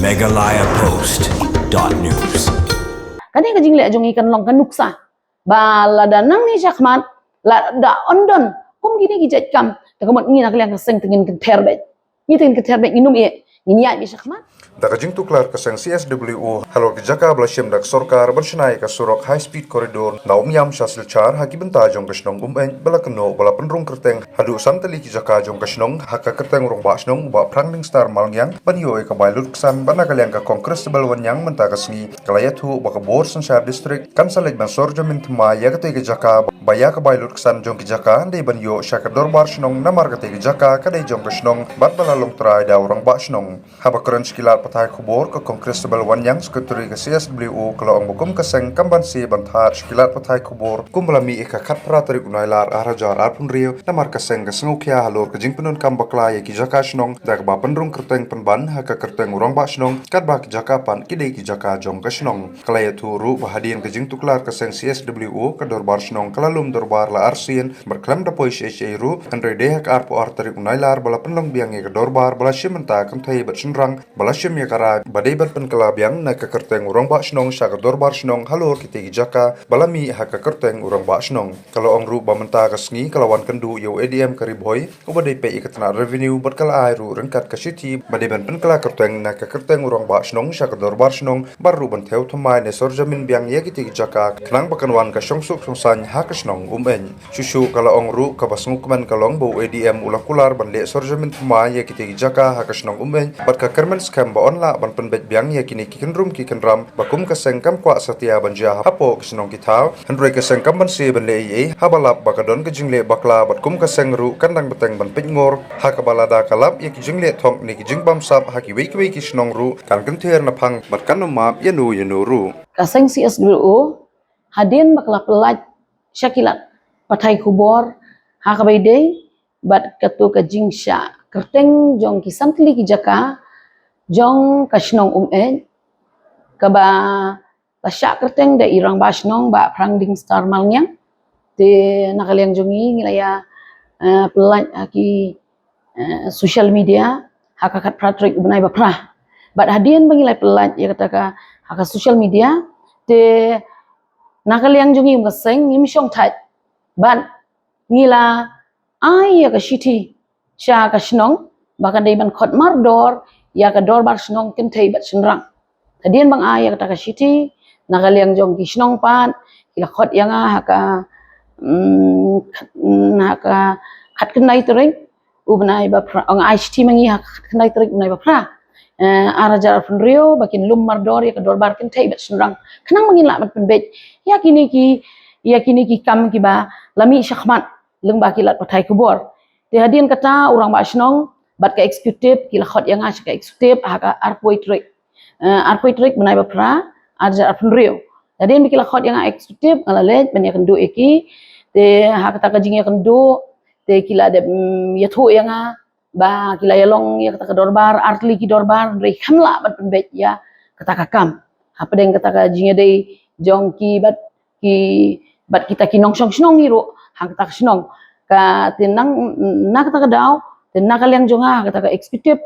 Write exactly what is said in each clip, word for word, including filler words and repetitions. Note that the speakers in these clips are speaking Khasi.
Meghalaya Post dot news. Kane ka jingleh jong ngi kan long ka nuksa ba lada nangne shakhmat lada ym don kum kine ki jait kam, te ka mut ngi na ka liang ka seng te ngin kynther beit. Ngi te ngin kynther beit, ngin ym ïeh, ngin ïaid beit shakhmat. Da ka jingtuklar ka seng C S W O halor ki jaka ba la shim da ka sorkar ban shna ïa ka surok high speed corridor na Umiam sha Silchar ha ki bynta jong ka shnong Umeit, ba la kynnoh ba la pynrung kyrteng haduh san tylli ki jaka jong ka shnong ha ka kyrteng u Rangbah Shnong u Bah Phrangding Star Malngiang ban ïoh ïa ka bai lut ksan. Bad na ka liang ka Kong Christabel Wanniang mynta ka sngi ka la ïathuh ba ka bor synshar district kan sa leit ban sor jamin thymmai ïa katei ka jaka, ba ïa ka bai lut ksan jong ki jaka dei ban ïoh sha ka dorbar shnong, namar katei ka jaka ka dei jong ka shnong bad ba la long trai da u Rangbah Shnong. Haba kren sha ki lad pathai khubor, ka Kong Christabel Wanniang, Secretary ka C S W O, ka la ong ba kum ka seng kam banse ban thad sha ki lad pathai khubor kumba la mih ïa ka khatphra tarik u Nailar ar hajar arphew hynriew, namar ka seng ka sngewkhia halor ka jingpyndonkam bakla ïa ki jaka shnong da kaba pynrung kyrteng pynban ha ka kyrteng u Rangbah Shnong, katba ki jaka pat ki dei ki jaka jong ka shnong. Ka la ïathuh ruh ba hadien ka jingtuklar ka seng C S W O, ka dorbar shnong ka la lum dorbar la arsien bad khlem da poi shaei shaei ruh, hynrei dei ha ka arphew ar tarik u Nailar ba la pynlong biang ïa ka dorbar ba la shim bynta kynthei bad shynrang ba la shim ïa ka rai ba dei ban pynkylla biang na ka kyrteng u Rangbah Shnong sha ka dorbar shnong halor kitei ki jaka ba la mih ha ka kyrteng u Rangbah Shnong. Ka la ong ruh ba mynta ka sngi ka la wan kynduh ïa u A D M ka Ri Bhoi uba dei peit ïa ka tnat revenue bad ka la ai ruh ryngkat ka shithi ba dei ban pynkylla kyrteng na ka kyrteng u Rangbah Shnong sha ka dorbar shnong, bad ruh ban thew thymmai ne sor jamin biang ïa kitei ki jaka khnang ba kan wan ka shongsuk shongsaiñ ha ka shnong Umeit. Shuh shuh ka la ong ruh kaba sngewkmen ka long ba u A D M u la kular ban leh sor jamin thymmai ïa kitei ki jaka ha ka shnong Umeit, bad ka kyrmen skhem ba yn lah ban pynbeit biang ïa kine ki kynrum ki kynram ba kum ka seng kam kwah satia ban jia hapoh ka shnong ki thaw. Hynrei ka seng kam banse ban leh ei ei haba lap ba ka don ka jingleh bakla, bad kum ka seng ruh kan dang bteng ban peit ngor ha kaba lada ka lap ïa ki jingleh thok ne ki jingbamsap ha kiwei kiwei ki shnong ruh kan kynther na phang bad kan ym map ïa no ïa no ruh. Ka seng C S W O hadien ba ka la pyllait sha ki lad pathai khubor ha kaba ïadei bad kato ka jingshah kyrteng jong ki san tylli ki jaka jong ka shnong Umeit, kaba la shah kyrteng da i Rangbah Shnong Bah Phrangding Star Malngiang. Te na ka liang jong ngi ngi la ïa, eh, pyllait ha ki, eh, social media ha ka khatphra tarik u bnai ba phra. Bad hadien ba ngi la pyllait ïa kata ka ha ka social media, te na ka liang jong ngi kum ka seng ngim shong thait bad ngi la ai ïa ka shithi sha ka shnong ba kan dei ban khot mardor ïa ka dorbar shnong kynthei bad shynrang. Hadien ba ngi ai ïa kata ka shithi, na ka liang jong ki shnong pat ki la khot ïa nga ha ka, mm, khat-, mm, ha ka khatkhyndai tarik u bnai ba phra, ong ai shithi ma ngi ha ka khatkhyndai tarik u bnai ba phra, eh, ar hajar arphew hynriew, ba kin lum mardor ïa ka dorbar kynthei bad shynrang khnang ba ngin lah ban pynbeit ïa kine ki, ïa kine ki kam kiba la mih shakhmat lyngba ki lad pathai khubor. Te hadien kata u Rangbah Shnong bad ka executive ki la khot ïa nga sha ka executive ha ka arphew tarik, eh, arphew tarik bnai ba phra ar hajar arphew hynriew. Hadien ba ki la khot ïa nga executive, nga la leit ban ïakynduh ïa ki. Te ha kata ka jingïakynduh te ki la dep, mm, ïathuh ïa nga ba ki la ïalong ïa kata ka dorbar ar tylli ki dorbar, hynrei kam lah ban pynbeit ïa kata ka kam hapdeng kata ka jingïadei jong ki bad ki, bad kita ki nongshong shnong hi ruh ha kata ka shnong. Ka te nang, na kata ka daw, te na ka liang jong nga ha kata ka executive,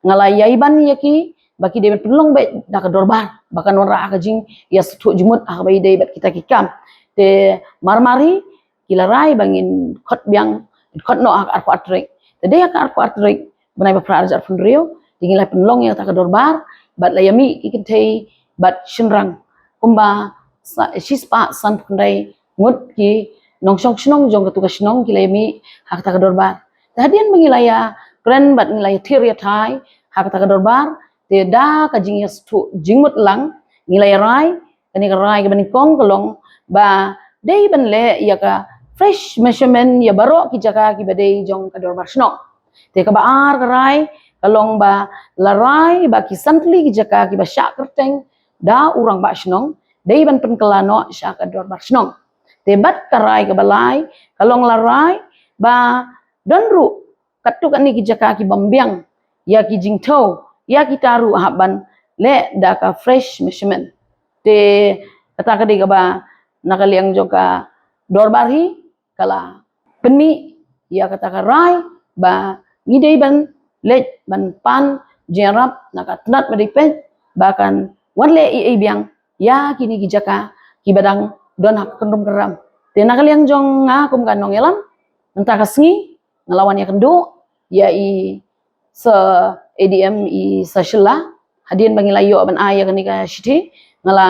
nga la ïai ban ïa ki ba ki dei ban pynlong beit da ka dorbar ba kan wanrah ka jingïasngewthuh jingmut ha kaba ïadei bad kita ki kam. Te mar mar hi ki la rai ba ngin khot biang, khot noh ha ka arphew ar tarik. Te dei ha ka arphew ar tarik bnai ba phra ar hajar arphew hynriew te ngi la pynlong ïa kata ka dorbar bad la ïa mih ki kynthei bad shynrang kumba sa, shispah sanphew khyndai ngut ki nongshong shnong jong katu ka shnong ki la ïa mih ha kata ka dorbar. Te hadien ba ngi la ïa kren bad ngi la ïa thied ïa thai ha kata ka dorbar, te da ka jingïasngewthuh jingmut lang ngi la ïa rai, kane ka rai kaba nyngkong ka long ba dei ban leh ïa ka fresh measurement ïa baroh ki jaka kiba dei jong ka dorbar shnong. Te kaba ar ka rai ka long ba la rai ba ki san tylli ki jaka kiba shah kyrteng da u Rangbah Shnong dei ban pynkylla noh sha ka dorbar shnong. Te bad ka rai kaba lai ka long la rai ba don ruh katto katne ki jaka ki bym biang ïa ki jingthew ïa kita ruh hap ban leh da ka fresh measurement. Te kata ka dei kaba na ka liang jong ka dorbar hi ka la pynmih ïa kata ka rai ba ngi dei ban leit ban pan jingïarap na ka tnat ba dei peit ba kan wan leh ei ei biang ïa kine ki jaka kiba dang don ha ka kynrum kynram. Te na ka liang jong nga kum ka nongïalam, mynta ka sngi nga la wan ïakynduh ïa i Sir A D M i Sir Shylla, hadien ba ngi la ïoh ban ai ïa kane ka shithi, nga la,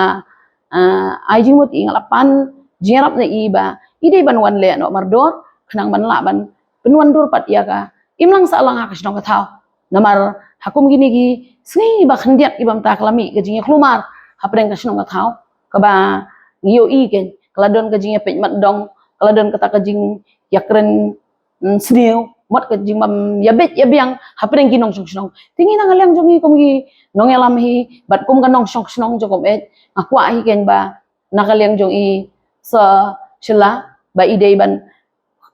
ah, ai jingmut ïa i, nga la pan jingïarap na i ba i dei ban wan leh noh mardor khnang ban lah ban pynwandur pat ïa ka imlang sahlang ha ka shnong ka thaw. Namar ha kum kine ki sngi ba khyndiat kiba mynta ka la mih ka jingïakhlummar hapdeng ka shnong ka thaw, kaba ngi ïohi kein ka la don ka jingïapeit mat dong, ka la don kata ka jingïakren, mm, sniew, mut ka jingbym ïabit ïabiang hapdeng ki nongshong shnong. Te ngi na ka liang jong ngi kum ki nongïalam hi bad kum ka nongshong shnong jong ka Umeit, nga kwah hi kein ba na ka liang jong i Sir Shylla ba i dei ban,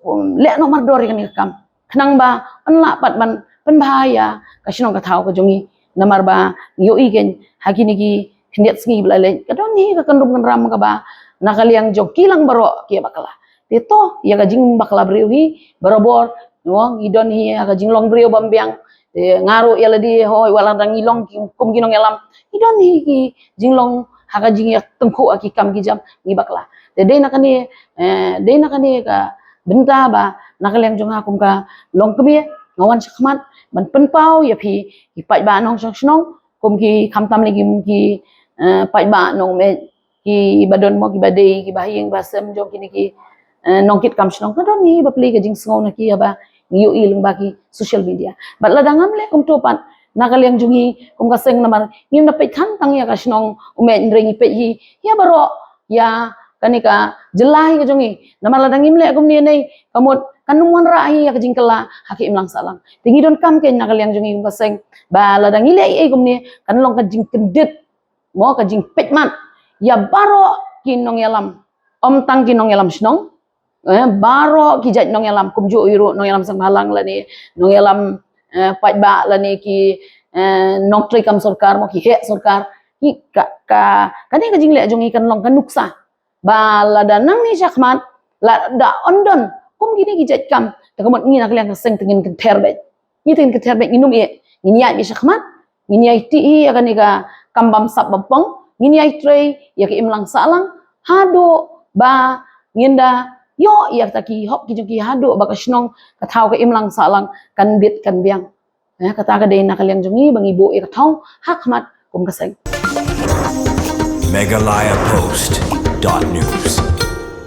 um, leh noh mardor ïa kane ka kam khnang ba yn lah pat ban pynbha ïa ka shnong ka thaw ka jong ngi. Namar ba ngi ïohi kein ha kine ki khyndiat sngi ba la leit ka don hi ka kynrum kynram kaba na ka liang jong ki lang baroh ki bakla. Te to ïa ka jingbakla briew hi barabor, no, ngi don hi ha ka jinglong briew bym biang. Te nga ruh ïa lade, hooid, wat la dang ngi long ki kum ki nongïalam, ngi don hi ki jinglong ha ka jingïatyngkhuh ha ki kam ki jam, ngi bakla. Te dei na kane, eh, dei na kane ka bynta ba na ka liang jong nga kum ka longkmie nga wan shakhmat ban pynpaw ïa phi ki paidbah nongshong shnong, kum ki, khamtam lei ki, ki, eh, paidbah nongmih, kiba don mo, kiba dei kiba ha ïing ba sem jong kine ki, eh, nongkitkam shnong, ka don hi bapli ka jingsngew na ki haba ngi ïohi lyngba ki social media. Bad lada ngam leh kumto pat na ka liang jong ngi kum ka seng, namar ngim da peit than tang ïa ka shnong Umeit, hynrei ngi peit hi ïa baroh ïa kane ka jylla hi ka jong ngi. Namar lada ngim leh kumne, ne ka mut kan ym wanrah hi ïa ka jingkylla ha ka imlang sahlang. Te ngi donkam kein na ka liang jong ngi kum ka seng ba lada ngi leh ei ei kumne kan long ka jingkyndit, mo, ka jingpeit mat ïa baroh ki nongïalam, ym tang ki nongïalam shnong, eh, baroh ki jait nongïalam, kumjuh hi ruh nongïalam seng bhalang lane nongïalam, eh, paidbah lane ki, eh, nongtrei kam sorkar, mo, ki heh sorkar. Ki ka, ka, kane ka jingleh jong ngi kan long ka nuksa ba lada nangne shakhmat lada ym don kum kine ki jait kam, te ka mut ngi na ka liang ka seng te ngin kynther beit. Ngi te ngin kynther beit, ngin ym ïeh, ngin ïaid beit shakhmat, ngin ïai tih hi ïa kane ka kam bamsap bampong, ngin ïai trei ïa ka imlang sahlang haduh ba ngin da ïoh ïa kita ki hok ki jong ki, haduh ba ka shnong ka thaw ka imlang sahlang kan bit kan biang. Eh, kata ka dei na ka liang jong ngi ba ngi buh ïa ka thong ha khmat kum ka seng. Meghalaya Post dot news.